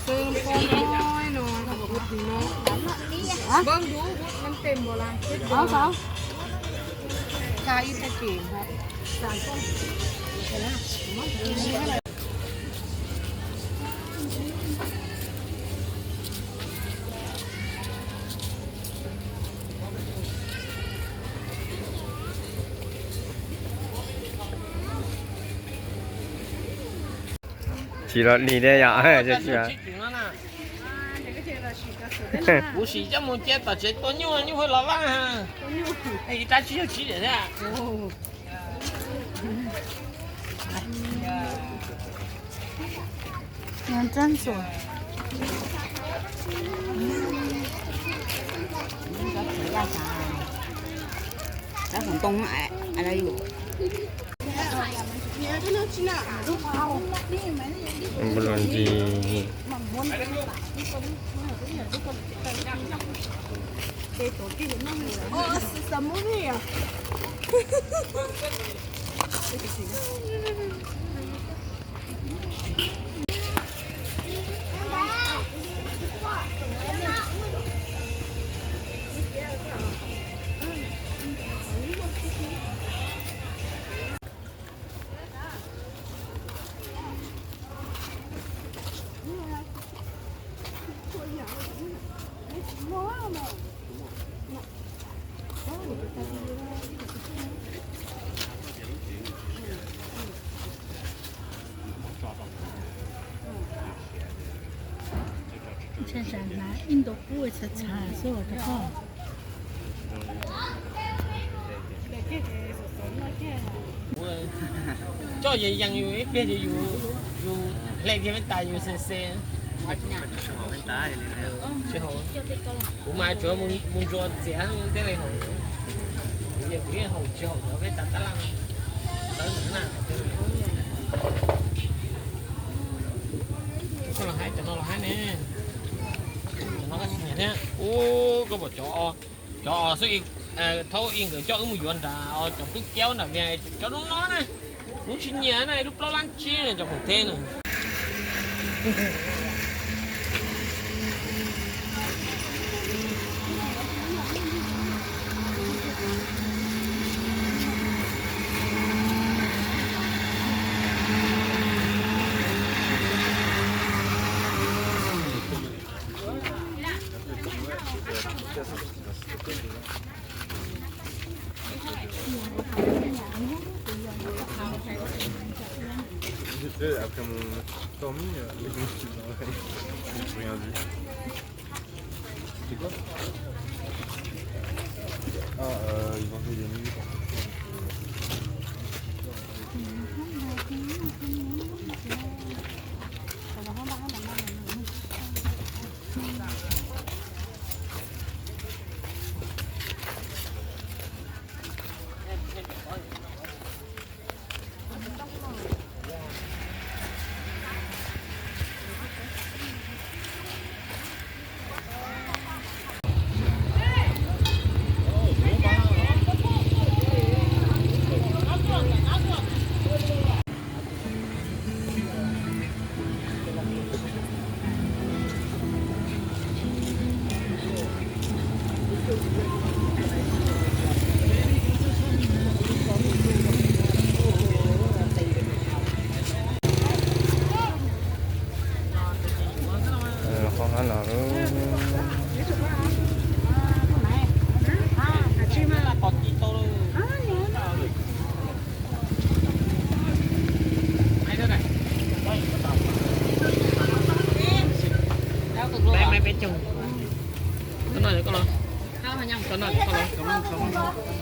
Xwb pom no, kuv tig no. Npawb dub, npawb tes npau las. Tsa ib tag kis. Tsis los dig thiab yom? Tsis, kuv sim coj mus cia tom tsev tua nyuj, nyuj hauj los vaj. Ib rab tsib caug tsib diam thiab. Npau los ntsis. Ntshai tsam hnav ib ntu qub txhav txhav xwb rau koj. Coj yees yees yus ib pliag ces yus, yus hle kiag peb tas yus xes xes. Tsis haum. Kuv mas tsuav mus ntsuas txiav thiaj li haum. Kuv yeej, kuv yeej haum tsis haum cov peb tas tab laj. Tawv ntawm na. Koj los hais cov no los hais ne. Cov no koj tsis nyiam thiab. Ub, koj pom cov, cov xwb, thaum ub nkawd coj wb mus yuav nram cov tub kiab nram Vias, cov lub no na, kuv tsis nyiam na, lub plaub lab tsib cov khoom teb na. Après mon dormi, euh, j'ai rien dit. C'est quoi ? Ah, euh, ils ont fait des nuits. Qhov no Koj noj, koj los.